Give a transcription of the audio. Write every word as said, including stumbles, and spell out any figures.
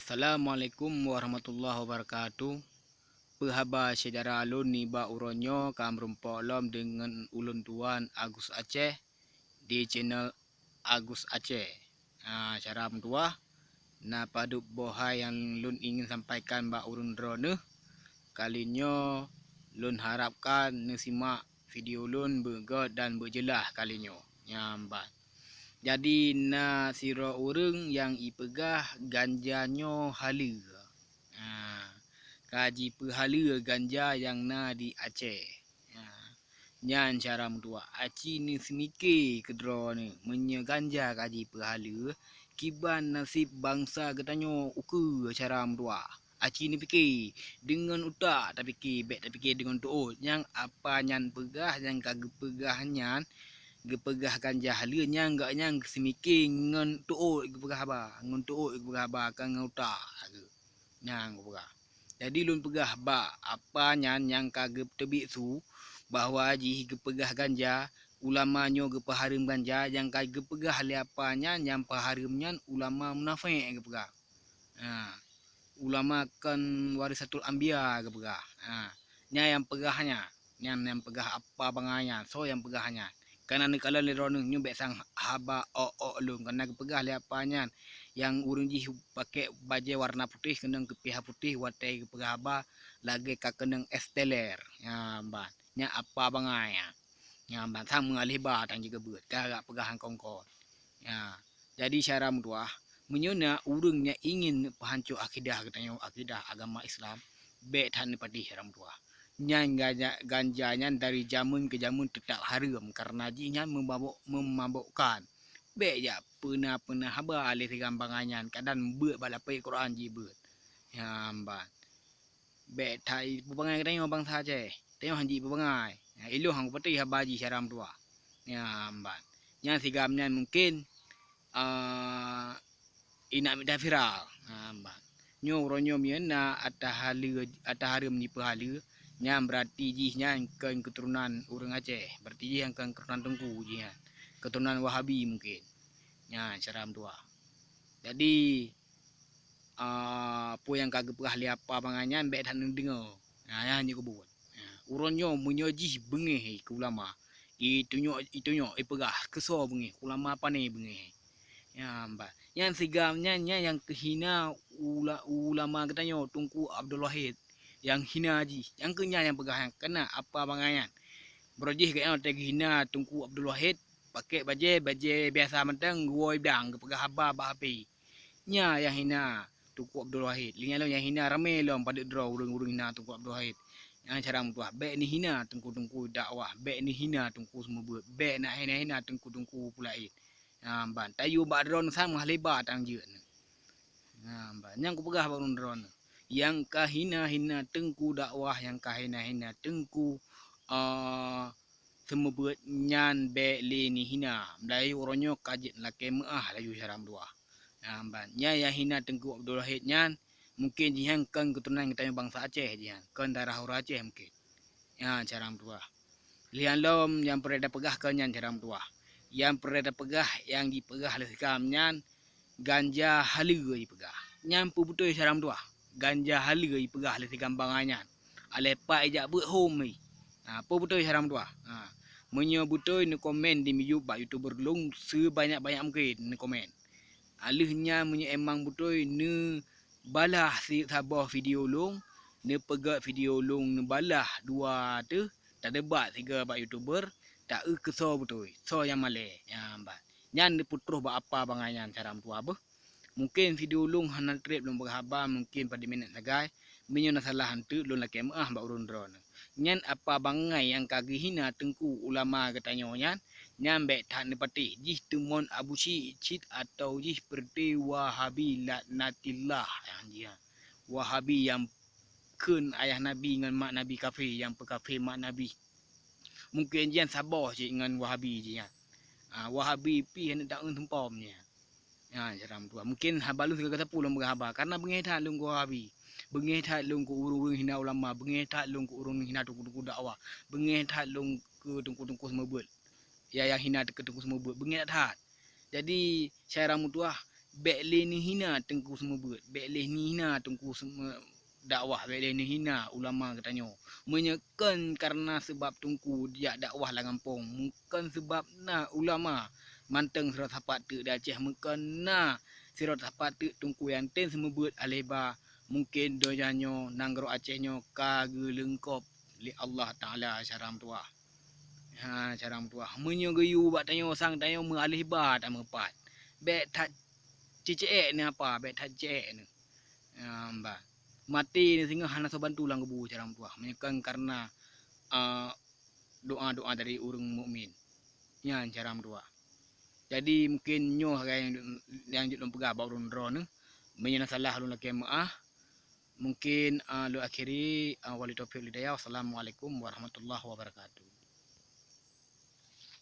Assalamualaikum warahmatullahi wabarakatuh. Peuhaba syedara lôn nibak uroe nyoe ka meurumpok lom deungon ulôn tuan Agus Aceh di channel Agus Aceh. Ha, syedara meutuah, na padub boh hai nyang lôn ingin sampaikan bak ureuëng droeneueh. Kali nyoe lôn harapkan neusimak video lôn beugét dan beujeulaih kali nyoe. Nyan ban. Jadi na sidroe ureuëng nyang ipeugah ganja nyoe haleue. Ha, ka jipeuhaleue ganja nyang na di Aceh. Ha, nyan syedara meutuah, aci neuseumike keudroe neuh, meunyoe ganja ka jipeuhaleue, kiban naseb bansa geutanyoe ukeue syedara meutuah. Aci neupike deungon utak tapike, bék tapike deungon teuôt. Nyang apa nyan peugah, nyang ka geupeugah nyan, geupeugah ganja haleue, nyang geuh nyan geuseumike ngon teuôt geupeugah haba, ngon teuôt geupeugah haba, kon ngon utak geuh. Nyan geupeugah. Jadi lôn peugah bak apa nyan nyang ka geuteubiet su bahwa jih geupeugah ganja, ulama nyoe geupeuhareuem ganja, nyang ka geupeugah lé apa nyan nyang peuhareuem nyan ulama munafék geupeugah. Ha, ulama kon warisatul anbiya geupeugah. Ha, nyan nyang peugah nyan, nyan nyang peugah apa bangai nyan, soe nyang peugah nyan. Kana neukalon lé droeneueh nyoe bék sang haba ôk-ôk lôn, kana geupeugah lé apa nyan nyang ureuëng jih pakék bajée warna putéh keunong keupiah putéh watée geupeugah haba lagée ka keunong es teler. Nyan ban, nyan apa bangai nyan. Nyan ban sang meualéh ba tan jikeubeuet, ka geujak peugah nyang kon-kon. Nyan. Jadi syedara meutuah, meunyoe na ureuëng nyang ingin peuhanco akidah geutanyoe, akidah agama Islam, bék that neupatéh syedara meutuah. Nyan ganja, ganja nyan dari jameun keu jameun teutap hareuem, kareuna jih nyan meumabok, meumabokkan. Bék jak peuna-peuna haba lé sigambangan nyan, kadang beuet bak lapék Quran jibeuet. Nyan ban. Bék that ipeubangai geutanyoe bansa Aceh. Tanyoe han jipeubangai. Nyan ilôn han kupatéh haba jih syedara meutuah. Nyan ban. Nyan sigam nyan mungken, ah, inak mita viral. Nyan ban. Nyoe uroe nyoe meunyoe na ata haleue, ata hareuem jipeuhaleue, nyan beurati jih nyan kon keuturonan ureuëng Aceh. Beurati jih nyan kon keuturonan teungku jih nyan. Keuturonan Wahabi mungken. Nyan syedara meutuah. Jadi, ah, peue nyang ka geupeugah lé apa bangai nyan bék that neudeungoe. Nah, nyan jeuet keubuet. Nah, uroe nyoe meunyoe jih beungéh keu ulama, itunyok, itunyok, ipeugah keusoe beungéh, ulama pané beungéh. Nyan ban. Nyan sigam nyan, nyan nyang keuhina ula-, ulama geutanyoe Teungku Abdul Wahid. Nyang hina jih, nyang keu nyan nyang peugah nyan, kana apa bangai nyan. Baroe jih geuh nyan watée geuhina Teungku Abdul Wahid, pakék bajée, bajée biasa mantong, geuwoe blang, geupeugah haba bak H P. Nyan nyang hina Teungku Abdul Wahid. Lé nyan lom nyang hina ramé lom padub droe ureuëng-ureuëng hina Teungku Abdul Wahid. Nyan syedara meutuah, bék neuhina teungku-teungku dakwah, bék neuhina teungku seumeubeuet, bék neuhina-hina teungku-teungku peulaén. Nyan ban, tayue bak droeneueh sang meualéh ba tan jeuet neuh. Nyan ban, nyang kupeugah bak droeneueh. Nyang ka hina-hina teungku dakwah, nyang ka hina-hina teungku, ah, seumeubeuet nyan bék lé neuhina. Meulayeue uroe nyoe ka jeuet lakée meuáh laju syedara meutuah. Nyan ban, nyan nyang hina Teungku Abdul Wahid nyan, mungken jih nyan kon keuturonan geutanyoe bansa Aceh jih nyan, kon darah ureuëng Aceh mungken. Nyan syedara meutuah. Lheueh nyan lom nyang peureulée tapeugah kon nyan syedara meutuah. Nyang peureulée tapeugah nyang jipeugah lé sigam nyan ganja haleue jipeugah. Nyan peue beutôi syedara meutuah? Ganja haleue jipeugah lé sigam bangai nyan. Aléh pat ijak beuet hom jih. Ha, peue beutôi syedara meutuah? Ha, meunyoe beutôi neukomen di miyueb bak youtuber lôn seubanyak-banyak mungken neukomen. Alheuh nyan meunyoe emang beutôi neubalah si-, saboh video lôn, neupeugét video lôn neubalah dua teuh, tadebat sigoe bak youtuber, taeu keusoe beutôi, soe nyang malée. Nyan ban. Nyan neupeutroh bak apa bangai nyan syedara meutuah beuh. Mungken video lôn hana treb lôn peugah haba, mungken padub minét sagai, meunyoe na salah eunteuk lôn lakée meuáh bak ureuëng droeneueh. Nyan apa bangai nyang ka geuhina teungku ulama geutanyoe nyan, nyan bék that neupatéh, jih teumon Abu Syik cit atawa jih peureuté Wahabi laknatillah, nyang jih nyan. Wahabi nyang kheun ayah Nabi ngon mak Nabi kafé, nyang peukafé mak Nabi. Mungken jih nyan saboh cit ngon Wahabi jih nyan. Ah, Wahabi pih aneuk taeun seumpom jih nyan. Nyan, syedara meutuah. Mungken haba lôn sigoe sapeue lôn peugah haba, kareuna beungéh that lôn keu Wahabi. Beungéh that lôn keu ureuëng-ureuëng hina ulama, beungéh that lôn keu ureuëng hina teungku-teungku dakwah, beungéh that lôn keu teungku-teungku seumeubeuet. Ya, nyang hina keu teungku seumeubeuet, beungéh that. Jadi, syedara meutuah, Bék lé neuhina teungku seumeubeuet, bék lé neuhina teungku dakwah, bék lé neuhina ulama geutanyoe. Meunyoe kon kareuna seubab teungku jijak dakwah lam gampông, meukon seubab na ulama mantong sidroe sapat teuk di Aceh, meukon na sidroe sapat teuk teungku nyang tem seumeubeuet aléh ba, mungken donya nyoe nanggroe Aceh nyoe ka geuleungkop lé Allah Taala syara meutuwah. Ha, syara meutuwah. Meunyoe geuyue bak tanyoe sang tanyoe meualéh ba tameupat, bék that cicék neuh apa, bék that cicék neuh. Ha, bah. Maté neuh singoh hana soe bantu lam kubu syara meutuwah. Meunyoe kon kareuna, a, doa-doa dari ureuëng mukmin. Nyan syara meutuwah. Jadi mungken nyoe nyang jeuet lôn peugah bak ulôn droeneuh. Meunyoe na salah ulôn lakée meuáh. Mungken, a, lôn akhiri, a, wabillahi taufiq wal hidayah. Wassalamualaikum warahmatullahi wabarakatuh.